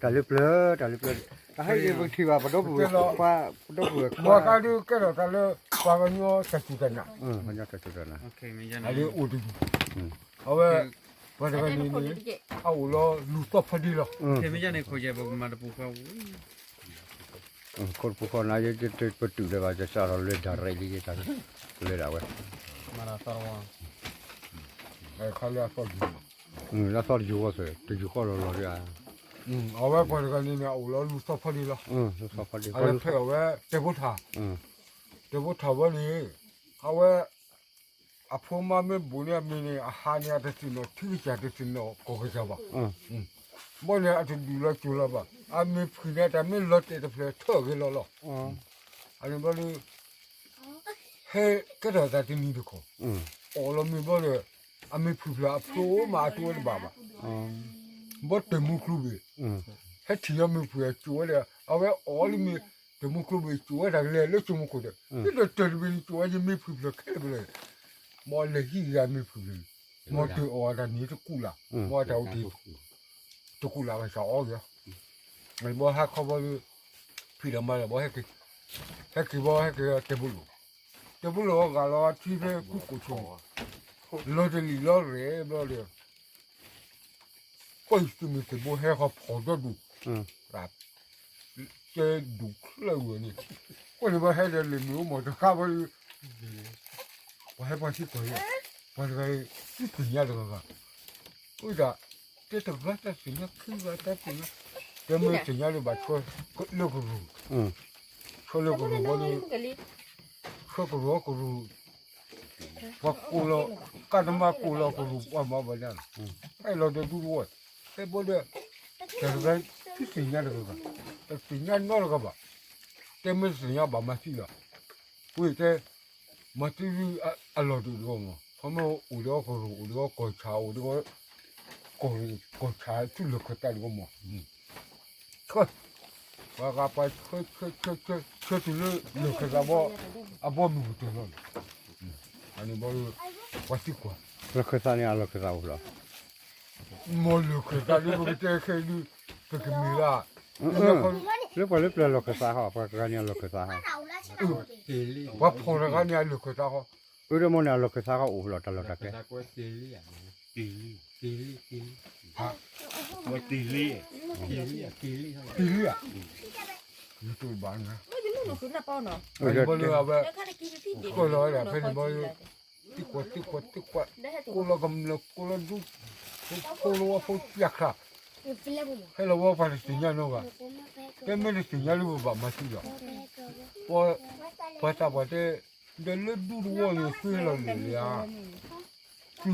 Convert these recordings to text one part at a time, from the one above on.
တၢ်လၢပျၢၤ တၢ်လၢပျၢၤ တဟဲအံၤပကထံၣ်ဘၣ် ပဒီပုၢ်ဝဲၢ်ခွါ ပဒီပုၢ်ဝဲၢ်ခွါ မ့ၢ်ကါဒုးကဲထီၣ်တၢ်လၢ ပှၤကညီတၢ်စူၢ်တၢ်နာ် ကညီတၢ်စူၢ်တၢ်နာ် အလၢအိၣ်တယုၢ် အဝဲ ပှၤတဂၤန့ၣ်န့ၣ် အအိၣ်လီၤလူၤသီၣ်ဖီဒ့လီၤ မ့ၢ်ကါန့ၣ်ခိၣ်ယဲၢ်ပကမၤတပူၤဃီ ခိၣ်တပူၤဃီနၤ ယပတုာ်လၢၤဘၣ် ယစးထီၣ်လၢဒၣ်ရဲၣ်လံ ယတၢ်လၢဒၣ်ဝဲ ခါလၢအသီၣ်ယုၢ် လၢအသီၣ်တယုၢ်ဃီသၢ တယုၢ်ဃီလီၤလီၤဒၣ် အဝဲပှၤတဂၤန့ၣ်န့ၣ် အအိၣ်လီၤလူၤသီၣ်ဖီဒ့လီၤ အလၢဖဲအဝဲ တဲဖိထၣ် တဲဖိထၣ်ဝဲန့ၣ် အဝဲ အဖိမါမ့ၢ်ဘူးန့ၢ်အမံၤန့ၣ် အဟါန့ၣ် အတသ့ၣ်နီၣ်ထံကစၢ် တသ့ၣ်နီၣ်ကီၢ်ကစၢ်ဘၣ် ဘီန့ၣ် အတဒုးလီၤစိၤလီၤဘၣ် အမ့ၢ်ဖှံန့ၣ် တၢ်မ့ၢ်လီၤတဲာ်တဖျၢၣ်ထၢၣ်ဂ့ၤလီၤလီၤ အန့ၣ်ဘီဒီး ဟဲကဲထီၣ်သးတနံၤတခီ အီၣ်လီၤမ့ၤဘီဒီး အမ့ၢ်ဖုၣ်ဖျၢၣ်အဖျိမးအတိဝဲတဘၣ်ဘၣ် ဘီတၢၢ်မူကျူဘ့ၣ် ဟဲထံၣ်လီၤမ့ၢ်ဖုၣ်ဖျၢၣ်ကၠိဝဲဒီး အဝဲအီၣ်လံမ့ၢ်တၢၢ်မူကျူဘ့ၣ်ကၠိဝဲတၢ်ကလဲၤလၢကၠိမူခိၣ်ဒီး ဒ်ဒီးတၢၢ်တဘ့ၣ်န့ၣ်ကၠိဝဲယမ့ၢ်ဖုၣ်ဖျၢၣ်ခဲလၢာ်ကလဲာ် မ်အလဲၤဟံၣ်ဂၤမ့ၢ်ဖုၣ်ဖျၢၣ် မ်တၢၢ်အီၣ်တၢ်န့ၣ်တကူၣ်လၢ် မ်တၢ်အိၣ်တ့ၢ် တကူၣ်လၢ်ဘၣ်စးအီၣ်က့ၤ ဘီဟဲခီဘီဒီး ဖံးဒီးမၤဒီးဘီဟဲက့ၤ ဟဲက့ၤဘီဟဲက့ၤတဲဖိလိာ် တဲဖိလိာ်ဂၤလီၤထံဖဲကူကိာ်ဆိ လီၤတလံာ်လီၤရဲၣ်ဘျီဒီး ကွၢ်ယသုးမုၢ်သံၣ်ဘိဟဲဃီဖီၣ်ဒီဒူၣ် ကဲဒူၣ်ချၢဝဲန့ၣ် ကွၢ်န့ၣ်ဘီဟဲဒီးလံာ်မ့ၢ်အိၣ်မီၢ်တဃါဘီဒီး ပှၤဟဲပှၤသံကွၢ်ယဲ ပှၤတဂၤအံၤ သုသ့ၣ်ညါတဂၤဂၤ အိၣ်ဒၣ် တဲတဂၤတၢ်သ့ၣ်ညါခံဂၤတၢ်သ့ၣ်ညါ တဲမ့ၢ်သ့ၣ်ညါလၢဘၣ်ဆှၢလၢကရူၢ် ဆှၢလၢကရူၢ်ဘီဒီး ဆှၢကရူၢ်အီၤကရူၢ် ပှၤကိးလီၤ ကၢ်တမါကိးလီၤကရူၢ်ပှၤမၤဘၣ်ဒၣ်လီၤ အဲၣ်လီၤဒီးဒူတဝီ တဲဘီဒီး တၢ်တဂၤ သုသ့ၣ်ညါတဂၤဂၤ တသ့ၣ်ညါနီတဂၤဘၣ် တဲမ့ၢ်တသ့ၣ်ညါဘၣ်မၤသံလီၤ ဝံၤတဲ မၤသံဒုအလီၢ်ဒိၣ်တဂီၢ်မး ခီမ့ၢ်အိၣ်ဒီးကရူၢ် အိၣ်ဒီးကီၢ်ဆၣ် အိၣ်ဒီး ကီၢ်ဆၣ် ဆူလၢၢ်ခၢၣ်သးတဂီၢ်မး ဆှၢ ပှၤဂၤပှၤဆှၢ ဆှၢ ဆှၢ ဆှၢ ဆှၢတုၤလၢလၢၢ်ခၢၣ်သးဘီ အဘီမုၢ်ကတၢၢ်လီၤန့ၣ် အန့ၣ်ဘီ ပှၤသံကွၢ် လၢၢ်ခၢၣ်သးန့ၣ် အလၢၢ်ခၢၣ်သးအိၣ်လီၤ မ်လၢၢ်ခၢၣ်သးဒုပကတဲခဲဒု ပကမ့ၢ်ဒၣ် လၢပှၤလၢပျၢၤလၢၢ်ခၢၣ်သးဟီ ပှၤတဂၤန့ၣ်အလၢၢ်ခၢၣ်သးဟီ ပှၤဖီၣ်တဂၤန့ၣ်အလၢၢ်ခၢၣ်သးဟီ အၢဒီးမိၢ်န့ၣ်အလၢၢ်ခၢၣ်သးကအိၣ်လီၤတၢ်လီၢ်တၢ်ကျဲ တ့လံဧါ, တ့လံ, တ့လံ, တ့လံ, တ့လံဧါ, ယတိၢ်ဘၣ်နၤ, ဘၣ်လၢအဝဲ ကီၢ်လီၤဝဲဒၣ်ဖဲန့ၣ်ဘီ သံကွၢ်သံကွၢ်သံကွၢ်, ကိးလီၤကမျၢၢ်ကိးလီၤဒူ ဖိလီၤဝဲဖိပျၢ်ချၢ, ဟဲလီၤဝဲပှၤတသ့ၣ်ညါနီတဂၤ, တဲမ့ၢ်တသ့ၣ်ညါလၢပဘၣ်မၤသံလီၤ, ပှၤသးပှၢ်တဲ ဒီးလၢဒူသဝီန့ၣ် သုဟဲလီၤလဲၤလံဧါ, သုဟဲ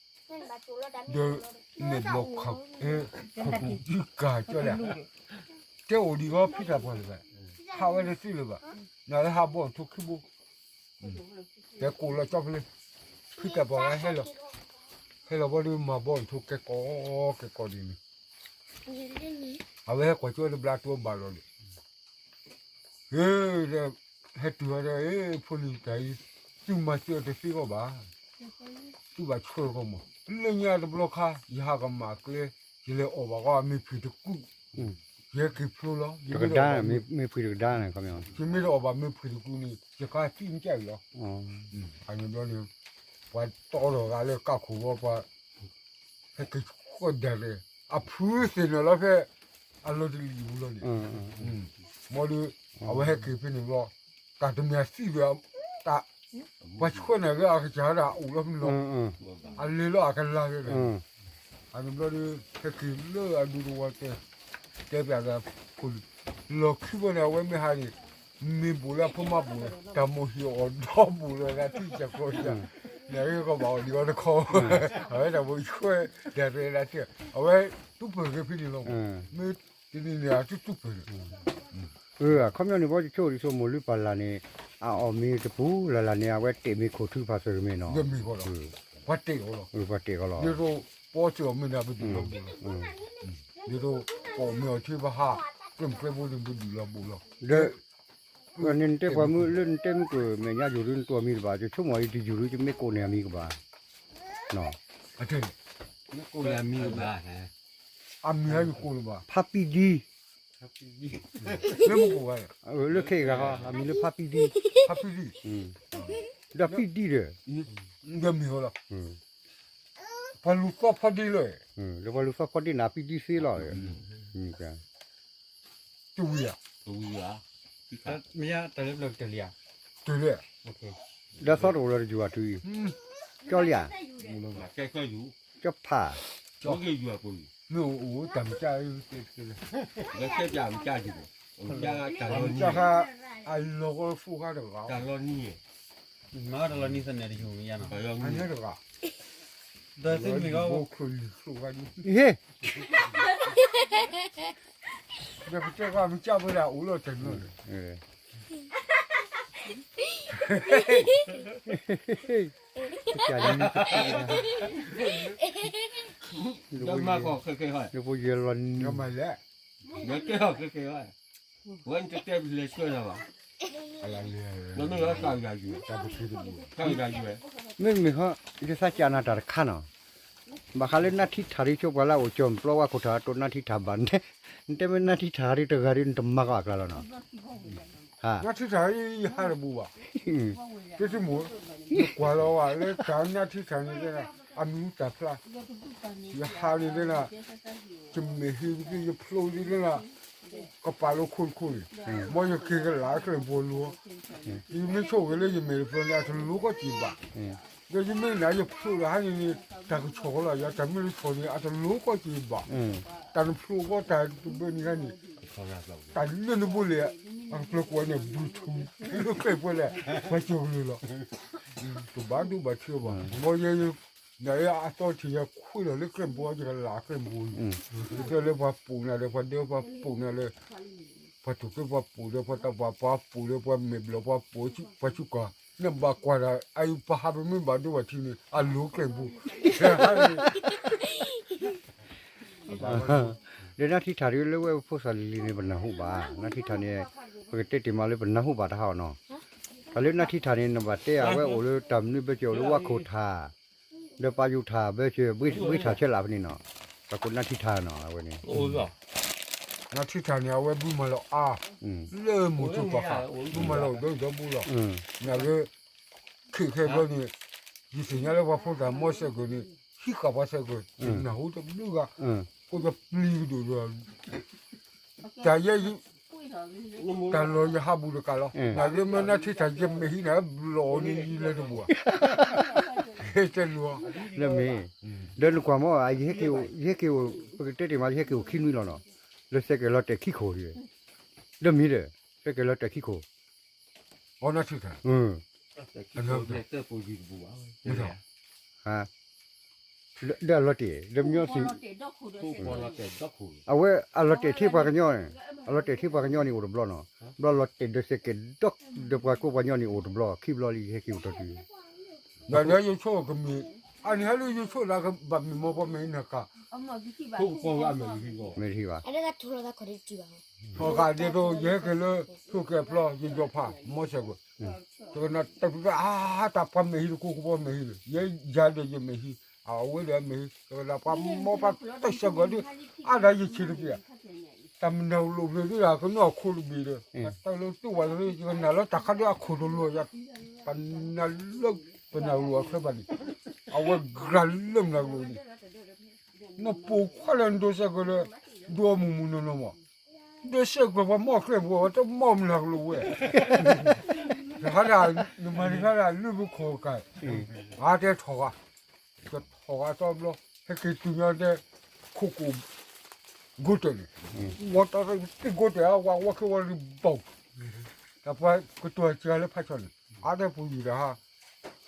ဒီးမဲာ်ဘျီၣ်ခး ခိၣ်ပူၤဒုကၤကၠီလံ, တဲအိၣ်ဒံးဂီၢ်ဖံသးပှၢ်လၢၤဘၣ်, ဟးဝဲတသ့လၢၤဘၣ်, နၤလၢဟးဘီၣ်ထူခံဘိ, တဲကိးလီၤကၠီဖဲလဲၣ်, ဖံသးပှၢ်ဝဲဟဲလီၤ, ဟဲလီၤဘီဒုးမၤဘီၣ်ထူကဲကီးကဲကီးဒ်န့ၣ် အဝဲဟဲကွၢ်ကၠီတဘျါတိဘၣ်လီၤဒီး, ဟဲ, ဟဲတုၤအီၤဒီး ဖိလံၤတၢ်အံၤ, သုမၤသံအီၤတသ့အီၤဘၣ်, သုဘၣ်ဆှၢကီးမး, လၢညါတဘျီခါ ယဟးကမၣ်ကျဲ, ယလဲၤအီၣ်ဘၣ်ဃီအမ့ၢ်ဖံးတကူၣ်, ယဟဲက့ၤဖျိလီၤ, ယမ့ၢ်တအီၣ်ဘၣ်မ့ၢ်ဖံးတကူၣ်န့ၣ်, ယမ့ၢ်တအီၣ်ဘၣ်မ့ၢ်ဖံးတကူၣ်န့ၣ် ယကသံမကၢ်အံၤလီၤ, အန့ၣ်ဘျီန့ၣ်, ပှၤတီဒီးဂၤလၢကၢ်ခိၣ်ဝီပှၤ ဟဲက့ၤဆှၢဒၣ်လဲာ်, အဖုသ့ၣ်နီၣ်လီၤဖဲ အလီၤတလံၤပူၤလီၤန့ၣ်, မ်ဒီး အဝဲဟဲက့ၤဖဲန့ၣ်ဘျီ, တၢ်တမ့ၢ်အသံဒီး, တၢ်, ပှၤဆှၢန့ၣ်ဂ့ၤအကစၢ်ဒၣ်အိၣ်လီၤဖဲန့ၣ်လီၤ, အလဲၤလီၤအကလၤဂ့ၤဒီး, အန့ၣ်ဘျီဒီး ဟဲက့ၤလၢအဒူတဝီတဲ, တဲပျးဒီး, လီၢ်ခံဘိန့ၣ် အဝဲမ့ၢ်ဟးန့ၣ် မ့ၢ်ဘူးလၢအဖိမါဘူးလီၤ, တၢ်မိၢ်ဟံၣ်အီၣ်ဒီဘူးလီၤ ဒၣ်ထံၣ်စၢ်ကီၢ်စၢ်, နဂ့ၢ်ကီဘၣ်အီၤဒံးအီၤတခီ, အဝဲတၢ်မိၢ်ဆှၢ, ဒၣ်တဲဒၣ်တဲ, အဝဲ, တူၢ်ပၢၢ်က့ၤဖဲန့ၣ်လီၤ, မ့ၢ်တနံၤန့ၣ်အတူၢ်တူၢ်ပၢၢ်န့ၣ်, အခီပညီန့ၣ် ဘီတဆိဒ်သိးမိၢ်လုၢ်ပၢ်လၢ်န့ၣ်, အအီၣ်မ့ၤတပူၤလၢ်လၢ်န့ၣ် အဝဲတဲာ်မ့ၤခိၣ်ထုကဖၣ်သၢၣ်တမ့ၢ်နီၤ, ပှၤတဲာ်အီၤလီၤ, ပှၤတဲာ်အီၤလီၤ, ဒ်သိး, ပအီၣ်ဆၢအီၣ်မ့ၤန့ၣ် ပဒုးလီၤဘူးလီၤ, ဒ်သိး, ပအီၣ်မ့ၤအီထံပဟး, ကျဲမုၢ်ကျဲဘိန့ၣ် ပဒုးလီၤဘူးလီၤ, ဒီး နတဲပှၤမုၢ်လၢနတဲမုၢ်ကမဲာ်ညါယိၤဒုနတိၢ်အမံၤတဘၣ်, ယဆိကမိၣ်အံၤတယုၢ်ဒု ယမ့ၢ်ကိးန့ၢ်အမံၤကဘၣ်, မ့ၢ်ကိးန့ၢ်အမံၤကဘၣ်, အမံၤဟဲယကိးလၢၤဘၣ်, ဖါပံဒံ, လၢမကိးဘၣ်, လၢခဲအံၤဂၤဟီ အမံၤလၢဖါပံဒံ, ဖါပံဒံ, ဒီးပံဒံဒီး, ဒီးမ့ၢ်ဟီလီၤ, ပှၤလူၤသီဖီဒ့လီၤ, ဒီးပှၤလူၤသီဖီဒ့နၤပံဒံသ့လီၤ, တဝံၤဧါ, မ့ၢ်တၢ်လၢပျၢၤကတၢၢ်လံဧါ, တၢ်လၢ, ဒီးသီတအိၣ်လၢတယုၢ်အတုၤအံၤ, ကၠီလံဧါ, ကၠီဖး, မ့ၢ်အိၣ်တၢ်မကၢ်, တၢ်လီၤနံၤ, တၢ်လီၤနံၤ, တဂၤ, ဒီးသုမ့ၢ်ဂီၢ်, ဟ့ၣ်, ဒီးပတဲကမကၢ်ဝဲဒၣ်အိၣ်လီၤတနီၤန့ၣ်, ဒီးမၤကီၢ်ခဲခဲဟီ, ဒီးပယဲလီၤနံၤ, ဒီးကဲဟီခဲခဲဟီ, ဝဲနတတဲလဲၤဆှၢနၤဘၣ်, မ့မ့ၢ်ဟီ, ယသးကၢ်နၤတၢ်တခါနီၤ, ဘၣ်ဃးလၢနါထံထၣ်ဒ်ဆိပှၤလၢအိၣ်ကၠီၣ်ပျီဝါခိၣ်ထၣ်တိၢ်နါထံထၣ်ဘၣ်, နတဲမ့ၢ်နါထံထၣ်ဒ်တဂၤဒ်နတမၤကီၢ်အကျါလီၤနီၤ, နါထံထၣ်ယဟးတဘူးဘၣ်, တမ့ၢ်, ယကွၢ်လီၤဝဲလၢတၢ်နါထံထၣ်န့ၣ်, အမံၤတၢ်ဖျါ, ယဟးန့ၣ်ဒ်နၤ, ယမဲာ်ဟ့ၣ်ယဖျိဒ်နၤ, ကပာ်လီၤခိၣ်တခိၣ်န့ၣ်, မ်ယက့ၤကလၢကျဲၣ်ဘိလီၤ, ယမ့ၢ်ဆိၣ်ဂ့ၤလၢယမဲာ်တဖျိန့ၣ် အတလိၤကီၢ်က့ၤဘၣ်, ဒီးယမ့ၢ်နၤယဖျိဒီးဟါန့ၣ်န့ၣ်, တၢ်ကဆီၣ်လီၤယၤ, တၢ်မ့ၢ်တဆီၣ်န့ၣ် အတလိၤကီၢ်က့ၤဘၣ်, တၢ်နဖျိဃီတၢ်တဘၢန့ၣ်န့ၣ်, တၢ်လၢနဘိလဲၣ်, အကပျၢၤကွၢ်န့ၣ် ဘုထူ, လၢကျဲၣ်ဘိလဲၣ်, ပှၤကၠီၤကလုၢ်လီၤ, တဘၣ်ဒိဘၣ်ထံးဘၣ်, မ်ယဲ, နအသီထံၣ်ယခွံလီၤလၢကျဲၣ်ဘိ ယကလၢကျဲၣ်ဘိလီၤ, ယတဲလၢပှၤပိာ်နၤဒီး ပှၤဒၢပှၤပိာ်နၤလၢ ပှၤထူၣ်က့ပှၤပိာ်ဒီး ပှၤတၢ်ပှၤပှၤပိာ်ဒီး ပှၤမဲာ်ဘျီၣ်ပှၤပိာ် ပှၤဆူၣ်ကီၢ် နဘၣ်ကွၢ်ဒီး အအံၤပဟးပမ့ၢ်ဘၣ်ဒိဘၣ်ထံးန့ၣ် အလိၤကျဲၣ်ဘိ, ဒီးနါထံထၣ်ဒ်လၢဝဲပဖိသၣ်လံၤလံၤန့ၣ် ပနၢ်ဟူဘၣ်, နါထံထၣ်န့ၣ် ပကတဲတ့ၢ်မးလၢပနၢ်ဟူဘၣ်တဟါအီၤနီၤ, တၢ်လၢနါထံထၣ်န့ၣ် နဘၣ်တဲအဝဲအိၣ်လၢတၢ်မနုၤဘၢကၠိၣ်လၢဝါခိၣ်ထၣ် ဒီးပာ်ယိၣ်ထၣ်ဘၢကၠိၣ် ဘှ့ထၣ်ဆဲလးဖဲန့ၣ်နီၤ, ပှၤကိးနါထံထၣ်နီၤ အဝဲန့ၣ်, နါထံထၣ်န့ၣ် အဝဲဘုမၤလီၤအါ, လၢမိၢ်ကၠိၣ်ပှၤဃး ဘုမၤလီၤဒီးဒီဘိလီၤ, နလၢ ခ့ၣ်ခဲဘျီန့ၣ် ယသ့ၣ်ညါလၢပှၤဖိသၣ်မီၤစဲးကၢၢ်န့ၣ် ဟံးဃာ်ပှၤစဲးကၢၢ် ယနၢ်ဟူတဘျုးဂၤ, အိၣ်ဒီးပျံၤကဒိၣ်ဒီး တၢ်ယဲ တၢ်လီၢ်ယဟးဘူးတကးလီၤ, နၤလၢမ့ၢ်နါထံထၣ်ယမဲာ်ဟံးနၤဘျီၣ်န့ၣ် ယလဲၤတဘူးဧါ, တဲလူၤ, လၢမ့ၢ်, ဒီးနကွၢ်မ့ၢ် ယဟဲက့ၤအိၣ် ယဟဲက့ၤအိၣ် ပကတဲတ့ၢ်မး ယဟဲက့ၤအိၣ်ခံနွံလီၤနီၤ, လၢစဲးကဲၤလီၤတဲာ်ခံခိၣ်, လၢမ့ၢ်ဒီး စဲးကဲၤလီၤတဲာ်ခံခိၣ် အနၢထံထၣ်, ဒီးအလီၤတဲာ် ဒီးမညီသ့ၣ်, အဝဲအလီၤတဲာ်ထံပှၤကညီန့ၣ်, အလီၤတဲာ်ထံပှၤကညီန့ၣ်အိၣ်တဘျီနီၤ, ဘျီလီၤတဲာ်ဒီးစဲးကဲၤဒီး ဒီးပှၤကိးပှၤညီန့ၣ်အိၣ်တဘျီ, ခံဘျီလံ ယဟဲက့ၤအိၣ်တီတုၤ, ဒီးယဆိကမိၣ်, အန့ၣ်ဟဲလၢယဆိကမိၣ်ကဘၣ်မ့ၢ်မီၢ်ပှၤမဲာ်နၤကၤ မဲာ်တဟံးဘၣ်, ထီၣ်ဃာ်ဒ်သိး ယဟဲက့ၤလၢ ထိၣ်ကဲၤဖျီ ယယီၤဖး မီၤစဲးကွံာ်, တကနၣ်တၢ်ပှၤမဲာ်ဟံး တကိးကပှၤမဲာ်ဟံးဒီး ယဲယၤဒီးယမဲာ်ဟံး, အဝဲဒီးအမဲာ်ဟံး တကနၣ်ပှၤမီၤပှၤတၢ်စဲးကွံာ်ဒီး အါဒၣ်ယဆံးတက့ၢ်, တၢ်မနုၤလိာ်ဘျၢဒ်ဒီး ကနီၢ်ခိတဘ့ၣ်ဒီး တၢ်လၢတူၢ်ဝဲ ယကနၣ်လၢတၢ်ခါဒီးအခိၣ်တလိၤယၤ, ပနၢ်လၢ ပနၢ်လိၤအချၢဘၣ်န့ၣ်, အဝဲဂၤလၢမနုၤလိၤန့ၣ် နပိာ်ခွါလၢနဒိးစဲးကွံာ်လၢ ဒိးမုၢ်မုၢ်နီၢ်နီၢ်မး, ဒိးစဲးကွံာ်ပှၤမီၢ်ချ့ပှၤ တမီၢ်မနုၤလိၤဝဲ, တခါဒၣ် နမၤတခါဒၣ်လုၢ်ပခိၣ်ကၢ်, အါတဲထီၣ်ဂၤ, ကထီၣ်ဂၤသီဘျီ, ဟဲက့ၤတုၤညါတဲ, ခိၣ်ကိၣ် ကိးတဲာ်န့ၣ်, ဝီတီတဂိးတဲာ် အဝဲဝီခဲဝီလံဘီၣ်, တၢ်ပှၤကတိၤစှၤလၢဖးဆီၣ်န့ၣ် အါတဲပူၤယံာ်တဟါ,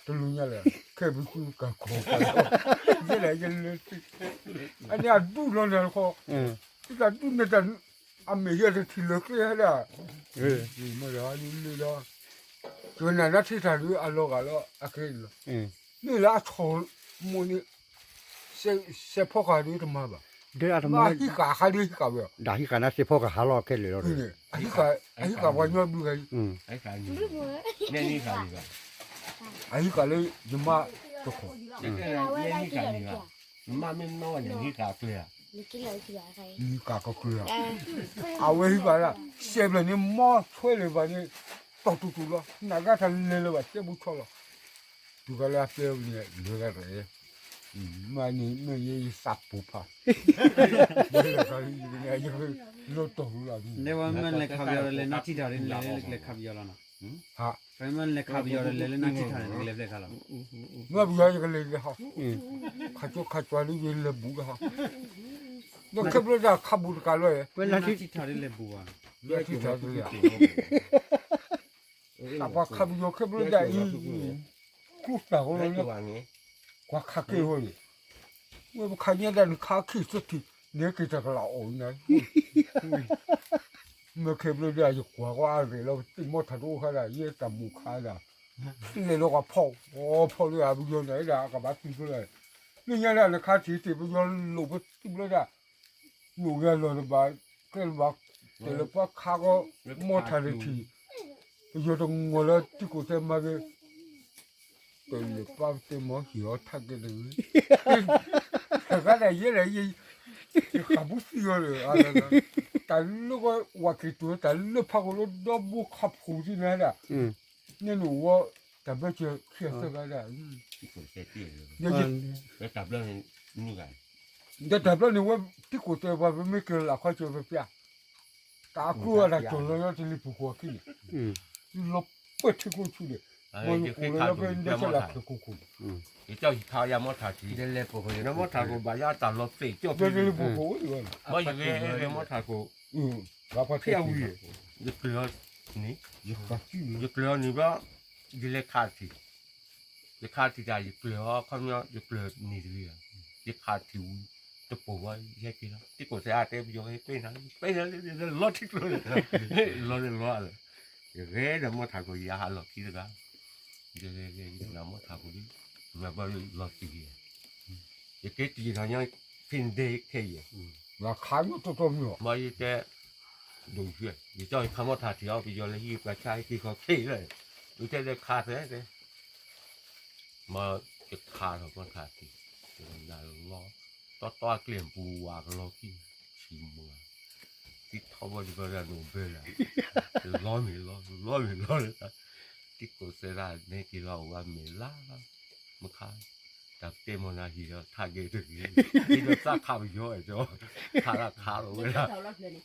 တလူၤညါလဲၣ်, ခဲပစုကၤခီၣ်ကၤခီ, ယဲဒၣ်ယလဲၤ, အန့ၣ်အဒူၣ်လီၤနၤတခီ, တၢ်ဒူၣ်န့ၣ်တၢ်, အမဲာ်ယဲတထံၣ်လၢကျဲဒၣ်, မ့ၢ်ဒီးလၢလၢလီၤ, ကနၣ်နါထံထၣ်ဒုးအလီၤဂာ်လီၤ အခဲအံၤလီၤ, မ့ၢ်လၢအဆီၣ်မိၢ်န့ၣ် စဲးဖီကဟၣ်ဒုးတမၤဘၣ်, ဒ်အတမၤ, ဟံးဃာ်အခါဒုးဟံးဃာ်ဝဲ, ဒ်ဟံးဃာ်နါစဲးဖီကဟၣ်လီၤခဲလၢာ်လီၤ, အဟံးဃာ်ပှၤညီဘျုးဂၤ, အဟံးဃာ်လၢယမါတခိၣ်, မ့ၢ်မ့ၢ်နီၢ်ဝဲန့ၣ် ဟံးဃာ်ကျဲဧါ မံကးကီၢ်ကျၢၤဧါ, အဝဲဟံးဘၣ်ဒၣ်, စဲးဘျဲၣ်န့ၣ် မီဆွဲလၢၤဘၣ်န့ၣ်, တီၢ်တူၢ်တူၢ်လီၤ, နဂၤတၢ်လဲၤလၢၤဘၣ် စဲဘူးဆီလီၤ, တုၤကလၢအပျဲဝဲန့ၣ် လဲၤဒၣ်တၢ်, မ့ၢ်န့ၣ်မ့ၢ်ယဲယသးပူၤဖး, လၢတီၢ်လီၤ, နဝဲမ့ၢ်လဲၤခးပယီၤဒီးလဲၤနီၢ်ထံထီၣ်ဒ်လဲၤခးပယီၤလီၤနီၤ, မ့ၢ်လဲၤခးပယီၤဒီးလဲၤလၢနီၢ်ထံထီၣ်န့ၣ် နကလဲၤဖျဲၣ်ခါလီၤ, မ့ၢ်ပယီၤယကလဲၤလဲၤဟီ, ခးကၠိခးကၠီလၢယလဲၤဘူးလီၤဟီ, ဒီးခဲဘျီဒၣ်ခးဘူးတကးလီၤ, ဝဲလၢထံထီၣ်ဒ်လဲၤဘူးဘၣ်, လၢထံထီၣ်ဒ်လဲၤ တၢ်ပှၤခးပယီၤခဲဘျီဒၣ်အံၤ, ကျိတၢ်ဃီလီၤ, ပှၤခးက့ၤဝဲန့ၣ်, ဝဲပခးညါဒၣ်နခးခံသထံၣ်, န့ၣ်က့ၤတၢ်ကလီၤအိၣ်န့ၣ်, မ့ၢ်ခဲဘျီဒၣ်ယကွၢ်ကွၢ်အဂ့ၢ်လီၤ, ပတံၢ်မီထးတအိၣ်ခါဒၣ် ယဲတၢ်မူခါဒၣ်, လဲၤလီၤကဖီၣ်, ဖီၣ်လၢအပယီၤန့ၣ်ဒၣ် အကဘၣ်သံဖျိလီၤ, လၢညါဒၣ်နခးထံၣ်တ့ၢ် ပယီၤလိာ်ပသံဖျိဒၣ် နအိၣ်ဂဲၤလီၤတဘၣ်, ကဲလၢဘၣ်, တဲလၢပှၤခးကီ မီထးတထံၣ်, ပယီၤတငီၢ်လၢတံၤကိၢ်တဲမၤဂ့ၤ, တဲလၢပှၤတဲမၤဟံၣ်အီၤထးကဲတဂ့ၤ, တဂၤဒၣ်ယဲဒၣ်ယဲ, ယဃးဘူးသံအီၤဒီး, တၢ်လၢဝဲက့ၤတုၤ တၢ်လၢဖးခိၣ်လၢဒီဘိခးဖှိၣ်သံန့ၣ်ဒၣ်, န့ၣ်နအိၣ်ဝဲ, တၢ်ဘျၢစၢၤခံအသၢဂၤဒၣ် ဒီးတၢ်ဘျီန့ၣ်ဝဲ, တံၤကိၢ်တဲပှၤ ပမ့ၢ်က့ၤလၢခီကၢၤပပျၢ်, တၢ်အကျိၤဝဲဒၣ်ကၠီၤလီၤလၢတလံၤပူၤဃီခံန့ၣ်, လီၤပှဲၤထံခိၣ်ဆူၣ်န့ၣ်, မ့ၢ်အိၣ်လၢဖဲဒၢးဆဲလၢချၢခိၣ်ခိၣ်န့ၣ်, ယကခးယၤမီထးထံၣ်, မီထးခိၣ်ဘၣ်ယၤတၢ်လီၤသ့ၣ်ကၠီၣ်ဖဲန့ၣ်, မ့ၢ်ယဂဲၤမီထးခိၣ်, ဖဲအဝံၤ, ယကျၢၤအီၤန့ၣ်, ယကျၢၤအီၤန့ၣ်ဘျီ, ယလဲၤခးထံၣ် ယခးထံၣ်တၢ် ယကျၢၤအီၤ ခီပညီ ယကျၢၤန့ၣ်တဂ့ၤ, ယခးထံၣ်ဝံၤ တပိာ်ဝဲ ယဟဲက့ၤလီၤ. တံၤကိၢ်စဲးအါတဲပယီၤ ဟဲပဲနၤ, ပဲနၤလၢလီၤထံကျိၤလီၤ, လီၤလၢလီၤလၢ, ယဂဲၤဒီးမီထးခိၣ် ယဟးလီၤခံတဂၤ, ယဂဲၤဂဲၤယနၤမီထးခိၣ်ဒီး, မ့ၢ်ဘၣ်လီၤတံၢ်ဂ့ၤ, ယက့ၤတံၢ်တၢ်ညီ ဖဲန့ၣ်ဒဲးခဲအံၤ, ခးမီတီတီမ့ၢ်, မ့ၢ်ယတဲ ဒိၣ်ယွဲၢ် ယကၠီယခးမီထးထံၣ်အီၤ ပယီၤလၢဟံၣ်ပှၤဆါဟဲက့ၤခီခဲအံၤလီၤ, ဒိၣ်တဲလၢခးသဲသဲ, မ့ၢ်ယခးထီၣ်မီထးထံၣ်, ယနၤလီၤ, တီတီအကျဲၢ်ပူၤဝၤကလီၤခံ, ဆံးမုၢ်, သံထီၣ်ဘီဒံးဘီဒၣ်နိၣ်ဘၢလၢ်, လီၤမ့ၢ်လီၤ လီၤမ့ၢ်လီၤလၢ, တံၤကိၢ်စဲးဒၣ်နဲက့ၤလီၤအိၣ်ဝဲမ့ၢ်လါ မခါ, တၢ်တဲမီၤနၤဟံၣ်ဒီးထးဂဲၤတဂ့ၤ, ဟံၣ်ဒီးသးခးပယီၤအဲၣ်ဒိး, ခးဒၣ်ခးလီၤဝဲဒၣ်,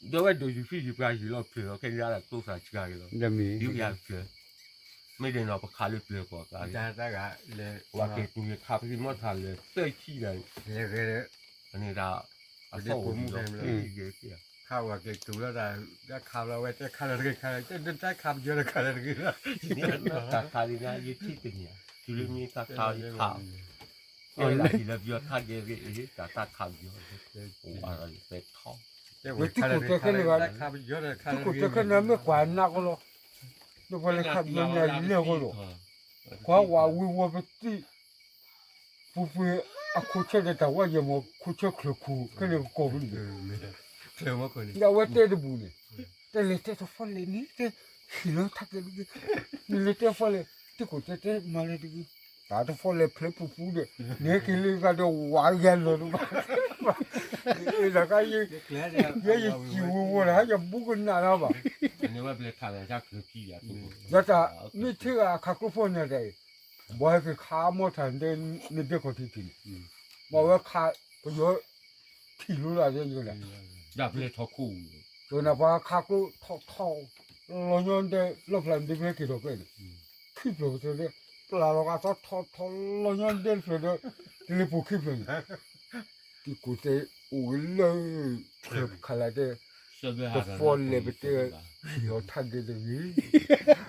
ဒီးဝဲဒိၣ်ယုၢ်ဖံယုၢ်ပှၤဟံၣ်လီၤဖျၢၣ်လီၤ ခဲန့ၣ်ဒၣ်ကျိသၣ်ဆှါက့ၤလီၤ, ယုၢ်ယၤဖျၢၣ်, မ့ၢ်ဒ်နီၤပခးလၢပျၢၤကီၢ်သး, ပှၤက့ၤတူၢ်ယခးပသံမီထးလၢသၢဆံဒီး, န့ၣ်ဒၣ်, အသီၣ်အိၣ်မူ, ခးဝဲက့ၤတူၢ်လီၤတၢ်, ခးလီၤဝဲတဲခးလီၤတဂ့ၤခးလီၤ, တၢ်ခးပယီၤလၢခးလီၤတဂ့ၤလီၤ, တၢ်ခးလံနၤ ယထံၣ်တန့ၢ်, တုၤလၢမ့ၢ်တၢ်ခးယခး, တဲဝဲဒၣ်ဟံၣ်လၢပယီၤခးကဲဂ့ၤ, တၢ်တၢ်ခးပယီၤ, အိၣ်အါလီၤယပဲထီ, ဝဲတံၤကိၢ်တဲခဲန့ၣ်, တံၤကိၢ်တဲခဲန့ၣ် မ့ၢ်ကွၢ်နးကလီၤ, ဒီးပှၤလၢခးပယီၤန့ၣ်လဲၤကလီၤ, ကွၢ်ဝဲဝံၤဝီၤပတံၢ် ပူၤပှ့ၤအခိၣ်ဆၢဒီးတၢ်ဝါယဲၢ်မီၤခိၣ်ဆၢချၢၣ်ခိၣ် ခဲန့ၣ်ကကိးပူၤန့ၣ်, ဒီးအဝဲတဲတဘူၣ်န့ၣ်, တလဲၤတဲတဖီလဲၣ်န့ၣ်, တဲဟံၣ်လီၤထးကဲတဂ့ၤ, နလဲၤတဲဖီလဲၣ်, တံၤကိၢ်တဲတဲမၤလဲၣ်တဂ့ၤ, တၢ်တဖီလဲၣ်ဖျဲးပူၤပူၤဒီး, နဟဲက့ၤလၢဂၤဒီးဝၤယၤလီၤတဘၣ်, တခါယဲ, ယဲယစံၣ်ဝဲဝီၤဒီး ယဘူကနၣ်လၢၤဘၣ် ဒီးတၢ်မ့ၢ်ထဲဂၤအခးကျိဖီၣ်န့ၣ်တၢ်အံၤ, ဘၣ်ဟဲက့ၤခးမီထးန့ၣ် နဒဲခီၣ်ထံးထံးန့ၣ်, ဘၣ်ဝဲခး ပယီၤထံၣ်လိာ်သးယဲယကလဲၣ်, ပျဲထီၣ်ခိၣ်, နပှၤခးကျိထီၣ်ထီၣ်, လီၤညီဒဲလီၢ်ဖျါန့ၣ် ဒ်ပဟဲက့ၤထီၣ်ဖဲန့ၣ်, ခံဖျၢၣ်ကတၢၢ်ဒီး ပျၢ်လီၤကသီထီၣ်ထီၣ်လီၤညီဒဲတဖျၢၣ်ဒီး တလ့ၤပူၤခံဖျၢၣ်န့ၣ် တံၤကိၢ်တဲအိၣ်ဝဲလၢ ချၢၣ်ခးလးတဲ, တဖီလဲၣ်ပတဲ, ဟံၣ်အီၤထးဒဲးတဂ့ၤ,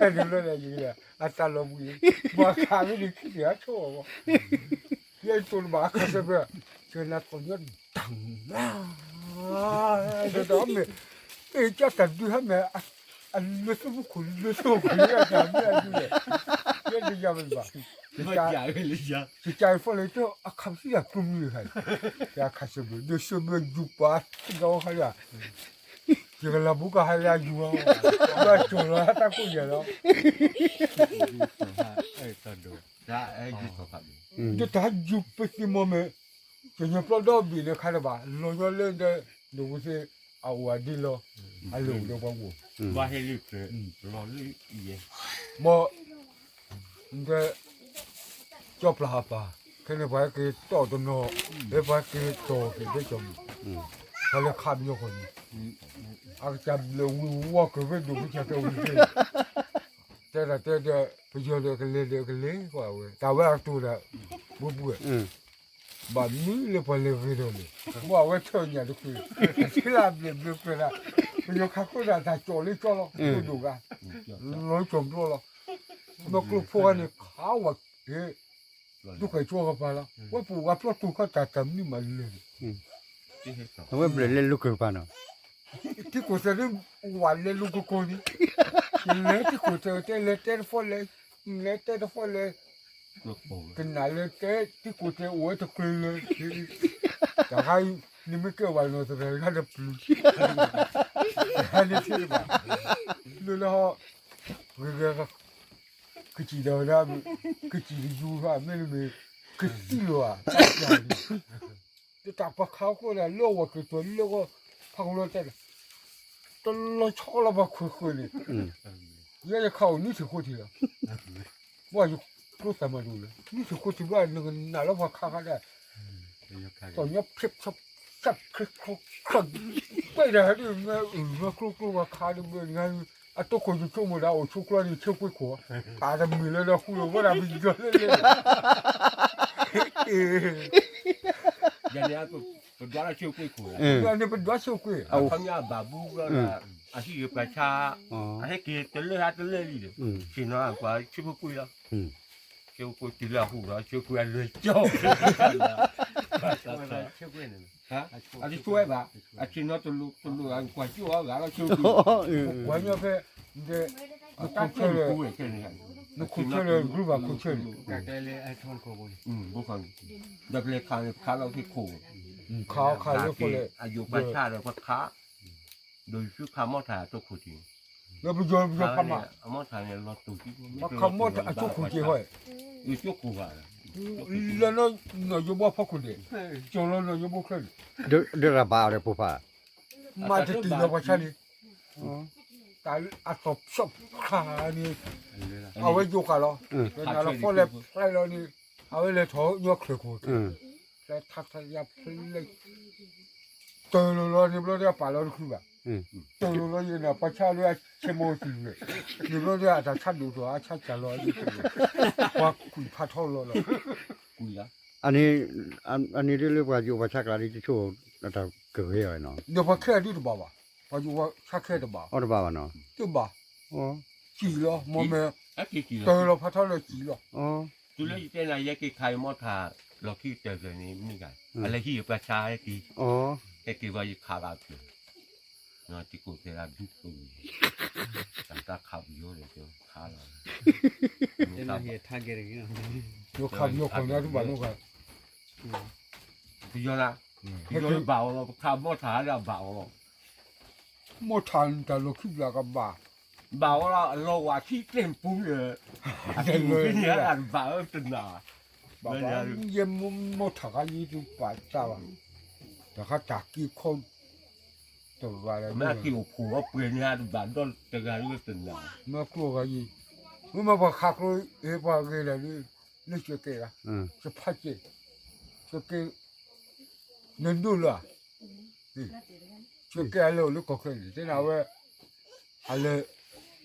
ဒ်လၢယကလဲၣ် အတၢ်လီၤဘှံး, ပှၤခးမ့ၢ်ဒ်ခံတဂၤဆိၣ်အီၤဘၣ်, ယဲတိၢ်တဘၣ်အခါဆၢဖဲ, ဆၢနၤသီၣ်ညီတၢ်မၤ, ဒီးမ့ၢ်, မ့ၢ်ကၢ်တၢ်ဒုးဟဲမ့ၢ်, အလၢသုမူခိၣ်လၢသုမူခိၣ်လၢတၢ်မ့ၢ်အဒုးလဲၣ်, ယဲဒ်ယၤမ့ၢ်ဘၣ်, ယကဖီလဲၣ်တၢ်အခးပသံတၢ်ကျိမံၤတခါ, ယခးဆၢဘျၢ, ဒီးဆၢဘျၢယူၤပှၤတဂၤဝဲခါလၢ, ယကလၤဘူးကဟဲလၢအယူၤလီၤ, ဘၣ်ကၠီၤလီၤတၢ်ကိးယၤလီၤ, ဒီးတၢ်ယူၤပသံမီၤမ့ၢ်, တညီပျီဒီဘ့ၣ်န့ၣ်ခါတဘၣ် လီၤညီလၢဒၢး ဒိၣ်ဝဲသ့ၣ် အအိၣ်အဒ့လီၤ အလဲၤအိၣ်ဒီးပှၤဂီၢ် ဘၣ်ဟဲလၢ ဘီ ဒီး ကၠီပျၢ်ဟးပၢ် ခဲန့ၣ်ပှၤဟဲက့ၤတီၢ်တနီၤ လၢပှၤဟဲက့ၤတီၢ်က့ၤဒဲကၠီၣ်မုၣ် ဖဲလၢခးပယီၤဃီန့ၣ် အကစၢ်ဘျၢၣ်ဝံၤဝီက့ၤဖဲဒိၣ်ကစၢ်တဲဝံၤသ့ၣ် တဲဒၣ်တဲဒီး ပယီၤဒီးကလဲၤဒီးကလဲၤကွၢ်ဝဲ တၢ်ဝဲအကတိၤဒီး ဘိဘိ ဘၣ်မနုၤလၢပှၤလဲၤဂ့ၤဒီးလဲၣ် ဘၣ်အဝဲထၢၣ်ညၣ်တချုး ထံၣ်လၢအဘျဲၣ်ဘျၢပျၢၤဒၣ် ပယီၤခးခိၣ်ဒၣ်တၢ်ကၠီၣ်လၢကၠီလီၤ ဒိၣ်ဒိၣ်ဂၤ လီၤကၠီၣ်ဘျီလီၤ မ့ၢ်ကျိဖိဂၤန့ၣ် ခးဝဲက့ၤ ဒုးကဲၣ်ကၠီကပၤလီၤ ဝဲပူၤဂၤဖျီတူၢ်ခီတၢ်တၢ်မနုၤမးလဲၣ်န့ၣ် အဝဲဘျဲၣ်လဲၤလူၤကၢၢ်ပၤနီၤ ထံခိၣ်စဲးဒ် ဝဲလဲၤလူၤကၢၢ်ကၢၢ်န့ၣ် လဲၤထံခိၣ်စဲးတဲလဲၤတဲတဖီလဲၣ် လဲၤတဲတဖီလဲၣ် ကနၣ်လၢတဲထံခိၣ်စဲးအိၣ်ဝဲတကြၢးလၢ တၢ်ခါအံၤ နမ့ၢ်ကဲဝဲနီၤသရၣ်တဂၤဒီးပျုၤ တၢ်ခါန့ၣ်ထံတဘၣ် လၢလၢဟီ ဂ့ၤဂ့ၤ ကစံၣ်ဒီးဝဲဒၣ် ကစံၣ်တယူၤမ့ၢ်တမ့ၢ် ကသံလီၤဧါ တၢ်ပှၤခးဃိဒၣ်လၢဝဲက့ၤကၠီၤလၢဂီၢ် ဖးကလီတဲဒီး တလီၤဆီလီၤပှၤခွဲးဃၢၤန့ၣ် ယဲယခးအိၣ်နွံထံၣ်ဃိထံၣ်လီၤ ဘၣ်ယကျိသးမၤဒိၣ်လၢ နွံထံၣ်ဃိထံၣ်ဘၣ်နကနၣ်လၢပှၤခးခါဒၣ် သီၣ်ညီဖျဲးဖျီ ဆၣ်ခရံခရံခရံ ပှဲၤဒၣ်ဟဲဒ်မ့ၢ်အုၣ်မ့ၢ်ကျိကျိပှၤခးဒ်မ့ၢ် အတိခိၣ်ယဆိကမိၣ်ဒၣ်အိၣ်ဆိကျီန့ၣ် ဆၢကွ့ခိၣ် တၢ်တမုာ်လၢဒီးဃူလိာ်ဝဲဒၣ်ပယီၤလၢလၢ ယၤန့ၣ် ပဒွးလၢဆၢကွ့ခိၣ် ယၤန့ၣ်ပဒွးဆၢကွ့ အခီပညီအဘၣ်ဘူးလီၤ အဟံၣ်ဂ့ၤပှၤဆါ အဟဲက့ၤတလၢဟါတလၢလံဒီး ဆ့ၣ်နီၤပှၤဆၢကွ့လီၤ ဆၢကွ့တုၤလၢအဟူဒီး ဆၢကွ့အလွဲၢ်ကၠီ အတဆိဝဲဘၣ် အဆ့ၣ်နီၤတလိၣ်တလိၣ် အကွၢ်ကၠိအဂၤလီၤဆၢကွ့ ပှၤညီဖဲ နခိၣ်ဆၢလၢ group ဘၣ်ခိၣ်ဆၢန့ၣ် ဒီးပလဲၤခးန့ၣ် ခးလီၤဟံၣ်ခိၣ် ခးခးလၢဖဲလဲၣ် အယိာ်ပှၤဆါဒီးပှၤခး ဒီးယစုခးမီၣ်ထၣ်အတိခိၣ်တံၢ် လၢပယီၤပယီၤခးမး အမီၣ်ထၣ်န့ၣ်လီၤတူာ်ကံ မ့ၢ်ခးမီၣ်ထၣ်အတိခိၣ်တံၢ်ဟီ ယစုခိၣ်ဘၣ် လၢနီၢ်ယိဘီဖီခိၣ်ဒဲး ကၠီၤလီၤနီၢ်ယိဘီချၢန့ၣ် ဒ်ရၤဘၣ်အီၤဒီးဖိဖး မၤတတံၢ်လီၤပှၤဆါန့ၣ် တၢ်အသီၣ်ဖျီၣ်ခါန့ၣ် အဝဲယိၤဃာ်လီၤ နၤလီၤဖီလဲၣ်ဖျါလီၤန့ၣ် အဝဲလဲၤထီၣ်ညီချၢခိၣ် ဖျဲထါထါယါဖျဲ တၢ်လိၤလီၤန့ၣ်ဘျီဒီးပာ်လီၤတချုးဘၣ် တၢ်လိၤလီၤယဲန့ၣ် ပှၤဆါလၢအဆဲမိၤသံၣ်ဝဲ န့ၣ်ဘျီဒီးအတၢ်ဆါဒိၣ်ထီၣ်အဆါကၢ်လီၤ ပှၤကွံာ်ဖးထီလီၤလီၤ အန့ၣ်ဒ်လၢပှၤယိၤပှၤဆါကျါဒ်တဆိ အတၢ်ကဂ့ၤအီၤနီၤ ဒီးပှၤခဲအံၤဒ်တဘၣ်ဘၣ် ပှၤယိၤပှၤဆါခဲတဘၣ် အီၤတဘၣ်ဘၣ်နီၤ တဘၣ် စံၣ်လီၤ မ့ၢ်မဲ တၢ်လီၤဖးထီလၢစံၣ်လီၤ တုၤလၢယတဲနၤ ယဲက့ၤခးယမီၣ်ထၣ် လီၢ်ခံကတၢၢ်န့ၣ် မ့ၢ်ဂ့ၤ အလဲၤဟံၣ်ယပှၤဆါဟဲက့ၤ ဟဲက့ၤဝဲယခးဘၣ်ဖျၢၣ် တံၤကိၣ်တဲဒၣ်ဒူၣ်ကျိၤ တၢ်ခးပယီၤဒီးခးလီၤ ခးပယီၤခိၣ်န့ၣ်တဘၣ်နီၤ ပယီၤနၤ ပယီၤဘၣ်အီၤလီၤ ပခးမီၣ်ထၣ်ဒၣ်ဘၣ်အီၤလီၤ မီၣ်ထၣ်တၢ်လီၢ်ခံဘျီကဘၣ် ဘၣ်အီၤလီၤ အလီၤဝဲခံကျဲပူၤလၢ အတၢ်လီၢ်န့ၣ်ဘၣ်အီၤတနၤ ဘၣ်ဘၣ် ယဲမီၣ်ထၣ်ခါယံၤတုၤပာ်တၢ်ဘၣ် တၢ်ခါတၢ်က့ၤခီ တဂၤလၢ မ့ၢ်က့ၤအိၣ်ဖှိၣ်အီၤပှဲၤန့ၣ် တဘၣ်ဒီတဂၤလၢတနၤ မ့ၢ်ကျိဂၤယံၤ မ့ၢ်မ့ၢ်ပှၤခးကျိ ဟ့ၣ်ပှၤဂ့ၤလၢ လၢစၢၤကဲဂၤ စဖးကဲ စၢၤကဲ နဒိၣ်လၢ စၢၤကဲအလဲၤအိၣ်လၢကီၢ်ချၢန့ၣ် တဲနၤဝဲ အလဲၤ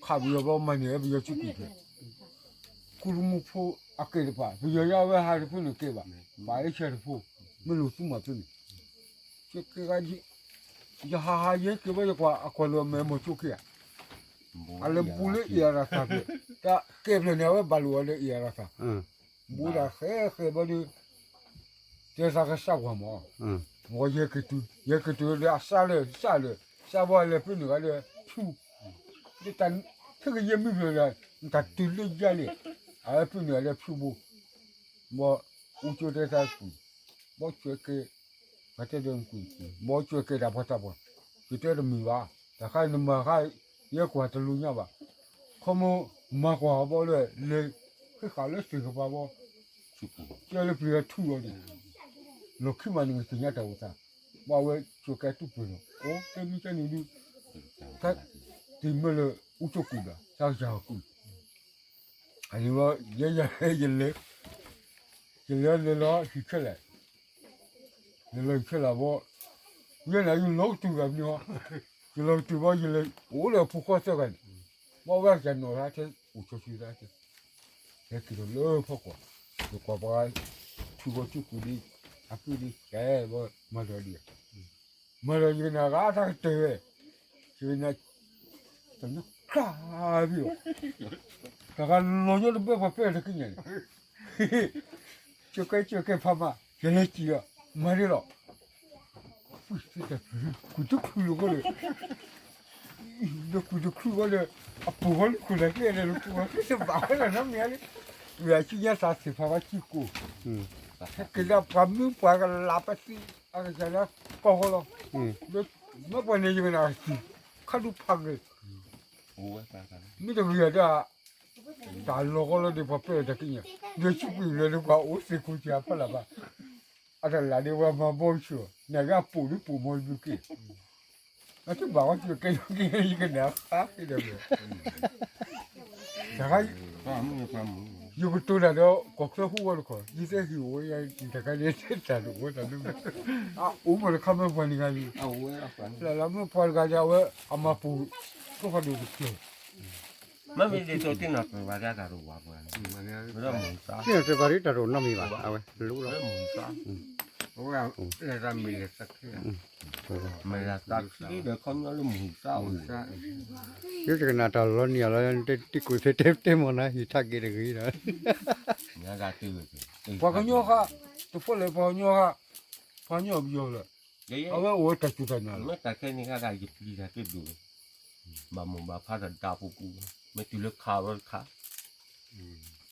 ခးပယီၤဘီမၤန့ၢ်ဝဲပယီၤစုကွံာ်ဖျဲး ကူၣ်တမူဖိအကဲတပၤ ပယီၤယါဝဲဟးတဖုန့ၣ်ကဲဘၣ် ပာ်လၢဆဲတဖု မ့ၢ်လိာ်သူမၤဖဲန့ၣ် စၢၤကဲဂၤ ယဟးဟးယဲက့ၤဘၣ်ယကွၢ် အကွၢ်လိာ်အမဲာ်မိၢ်ကၠိက့ၤဧါ အလဲၤဘူးလၢအ့ၣ်အရသၣ်ဖျဲး တၢ်ကဲဖျဲးန့ၣ် အဝဲဘၣ်လိာ်အီၤလၢအ့ၣ်အရသၣ် ဘူးဒၣ်ဃဲဃဲဘၣ်ဒီး တဲသးကစၢ်ကွၢ်မး ဝဲယဲက့ၤတုၤ ယဲက့ၤတုၤဒီးအစၢ်လၢစၢ်လၢ စၢ်ဘီလဲၤဖဲန့ၣ်ဂၤဒီး ဆူ ဒ်တၢ် ထဲကယဲၢ်မုၢ်ဖျၢၣ်ဒီး တၢ်တုၤလၢယါန့ၣ် အဝဲဖဲန့ၣ်ဂၤဒီးဆူဘိ ဘီ အူကၠိတဲသးကွံာ် ဘီစၢၤကဲ ပှၤတဲဒီးကွံာ် ဘီစၢၤကဲတၢ်ဖီတၢ်ပှၢ် ယတဲတမုာ်ဘၣ် တၢ်ခါနမၤခါ ယဲကွၢ်တလိၤညါဘၣ် ခီမီ မၤကွၢ်ဘီလၢ လဲၤ ဃ့ဃာ်လၢသ့ၣ်ကပၤဘီ ကဲလၢပျံၤအထူလီၤန့ၣ် လီၢ်ခံမးန့ၣ် ကသ့ၣ်ညါတၢ်အိၣ်သး, ဘၣ်ဝဲဆိးကဲတူၢ်ပှဲၤလီၤ, အိၣ်တဲမံကဲန့ၣ်ဒုး, တၢ်တ့ၢ်မ့ၢ်လၢအူကၠိၣ်ကွံာ်ဒီး တၢ်ကစၢ်ကွံာ်, အန့ၣ်ဝဲ ယဲယဲယလဲၤ, ယလဲၤလဲၤလီၤဟံၣ်ခဲလၢာ်, ယလဲၤဟံၣ်ခဲလၢာ်ဘီ, ယဲန့ၣ်ယလီၤကတုၤဂၤမနုၤဟီ, ယလီၤကတုၤဘီ ယလဲၤအိၣ်လၢအဖိဃီသၢဂၤန့ၣ်, ဘၣ်ဝဲကစၢ်နီၢ်သးထဲ အိၣ်ဆိးဆံသးထဲ ဟဲက့ၤဒီးလၢဖီကွီၢ်, ယကွၢ်ပှၤ ထူဂီၤကၠိၣ်ကွံာ်ဒံး, အကုၢ်ဒံး ကဲဘီ မၤဒီးဒံး, မၤဒီးယကနၣ်ဂၤတၢ်ကတၢၢ်ဝဲ, ယကနၣ် တၢ်ညီကျါဘံၣ်အီၤ, တၢ်ဂၤလီၤညီတဘၢပှၤပဲာ်တက့ၢ်ညါန့ၣ်, ကၠိကဲကၠိကဲဖးမး ယလဲၤစံၣ်လီၤ, မၤဒ်လီၤ ကွံာ်တချုးလိာ်ဃီလၢ, ဒီးကွံာ်တချုးဃီလၢ, အပူၤဃီလၢခိၣ်နၢ်ကျဲဒီး လၢပူၤဃီလၢတဘၣ်ဃီလၢနီတမံၤလံ, ဝံၤအဆူညါသးသ့ၣ်ဖးဝဲစံၣ်ကိၢ်, ဟဲက့ၤဒၣ်ပှၤမုၢ်ပှၤကလးပသံ, အကစၢ်လၢကီၢ်ဃီလီၤ, မ့ၢ်ပှၤန့ၣ်ယကနၣ်ကစံၣ်, ခါဒူဖးဂ့ၤ, မ့ၢ်တဂ့ၤဒီး တၢ်လီၤဃီလီၤဒီးပှၤပဲာ်တက့ၢ်ညါ, ဒီးစံၣ်ကွံာ်လၢဒီးပှၤအိၣ်သ့ၣ်ခိၣ်စၢ်ဖီလာ်ဘၣ်, အတလးဒီးပှၤမၤဘီဆူၣ်, နဂၤပိာ်ဒုပိာ်မီဒုက့ၢ်, အတဘၣ်ဝဲစံၣ်ကဲလီၤက့ၤ ယကနၣ်ဃါက့ၤဒီး, တခါ, ယကတိၤတၢ်ဒီး ကီၢ်ချၢဟူဝဲတခီ, ယသဲဟံၣ်အိၣ်ဝဲယၤ တခါန့ၣ် တၢ်တအိၣ်တၢ်ဒုး, အိၣ်မ့ၢ်တခါမ့ၢ်ပှၤန့ၣ်ဂၤလံ, လၢမ့ၢ်ပှၤတဂၤဒီး အဝဲအမၤပူၤ, ကီၢ်ဖးဒိၣ်တကဲ မ့မ့ၢ်ဒ်သိးတ့ၢ်နီၢ်ပၢၢ်ဘၣ်ဒၣ် တၢ်တဝၤပှၤန့ၣ်, မ့ၢ်မုၢ်သါ, တ့ၢ်နီၢ်ပၢၢ်ဘၣ်ဒ်တၢ်တအိၣ်နီတမံၤဘၣ်, အဝဲလိလီၤ, မ့ၢ်သါ, အဝဲလဲၤတၢ်မ့ၢ်လဲၤသးချ့, မ့ၢ်လဲၤသးချ့ဒီးခီညီလၢမုၢ်သါအိၣ်, ယတကနၣ်တၢ်လီၤနံၤအလီၤ တံၢ်ကိၢ်သ့တဲတဲမ့ၢ်နၤ ဟံၣ်ထးက့ၤတဂ့ၤဒီး, ပှၤကညီဃါ, တဖၣ်လဲၣ်ပှၤကညီဃါ, ပှၤကညီပယီၤလၢ, အဝဲအိၣ်ဝဲတၢ်စူၢ်တၢ်နာ်လီၤ, မ့ၢ်တၢ်ခဲန့ၣ်ဃါဂၤ ယပျံၤတၢ်တဒိၣ်, ဘၣ်မိၢ်ဘၣ်ဖးတၢ်ဒၣ်ပူၤပူၤ, မ့ၢ်တုၤလၢခးဝဲတခါ